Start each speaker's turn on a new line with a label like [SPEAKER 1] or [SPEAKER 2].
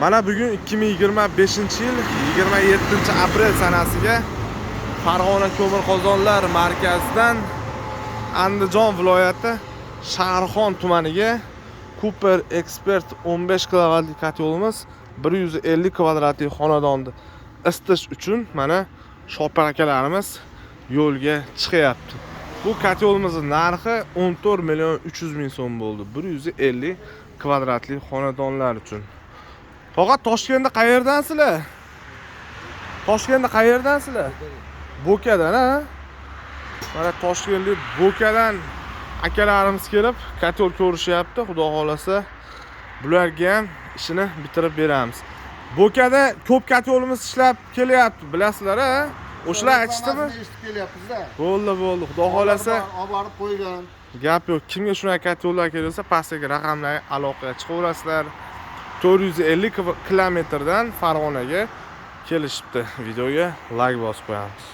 [SPEAKER 1] Mana bugun 2025-yil 27-aprel sanasiga Farg'ona ko'mir qozonlar markazidan Andijon viloyati Shahrixon tumaniga Cooper Expert 15 kilovatli kotelimiz 150 kvadratli xonadonni isitish uchun mana shopir akalarimiz yo'lga chiqyapti. Bu kotelimizni narxi 14 million 300 ming so'm bo'ldi. 150 kvadratli xonadonlar uchun. Tog'a, Toshkentda qayerdansizlar? Toshkentda qayerdansizlar? Bo'kadan, ha? Mana toshkentlik Bo'kadan akalarimiz kelib kotel ko'rishyapti. Xudo xohlasa, bularga ham ishini bitirib beramiz. Bo'kada ko'p kotelimiz ishlab kelyapti, bilasizlar, a? O'shalar aytishdimi?
[SPEAKER 2] Eshitib kelyapmiz-da.
[SPEAKER 1] Bo'ldi, bo'ldi. Xudo xohlasa,
[SPEAKER 2] Olib borib qo'ygan.
[SPEAKER 1] Gap yo'q. Kimga shunaqa kotellar kerak bo'lsa, pastdagi raqamlarga aloqaga chiqaverasizlar. 450 kilometrdan Farg'onaga kelishibdi. Videoga layk bosib qo'yamiz.